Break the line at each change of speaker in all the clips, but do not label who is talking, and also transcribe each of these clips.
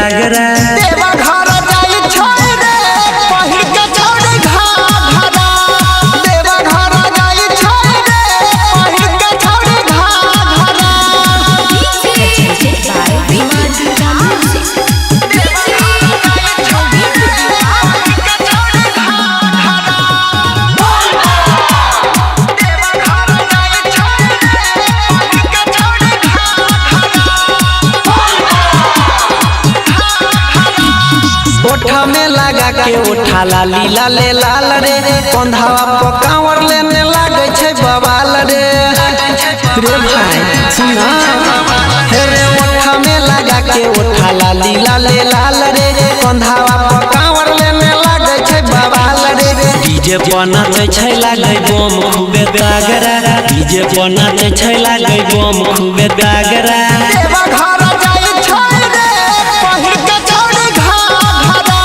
आगरा।
देवा घर जाई छै रे पहिर के छौड़ी घाघरा। देवा घर जाई छै रे पहिर के छौड़ी घाघरा।
Presented by Madhura Music.
ओठा में लगा के ओठा लाली लाले लाल रे, कंधावा पकावर लेने लागे छै बवाल रे। रे भाई सुना हे रे, ओठा में लगा के ओठा लाली लाले लाल रे, कंधावा पकावर लेने लागे छै बवाल रे। डीजे पर नाचै छै लागे बम खूबे तागरा, डीजे पर नाचै छै लागे बम खूबे तागरा।
देवा घर जाई छै रे पहिर के छौड़ी घाघरा।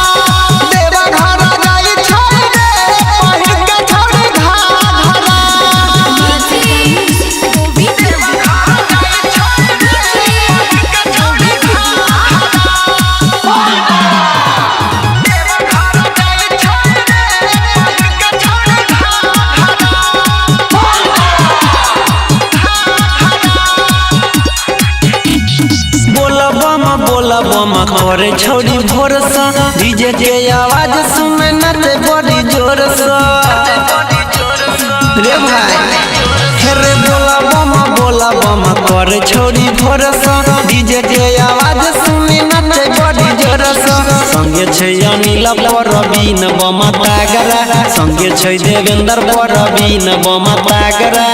देवा घर जाई छै रे पहिर के छौड़ी घाघरा।
बोलबम बोलबम करे छौड़ी भोरसँ, डीजे के आवाज सुने नचे बड़ी जोरसँ। रे भाई हे रे, बोलबम बोलबम करे छौड़ी भोरसँ, डीजे के आवाज सुने नचे बड़ी जोरसँ। संगे छै अनिल परवीन बम तागरा, संगे छै देवेंद्र परवीन बम तागरा।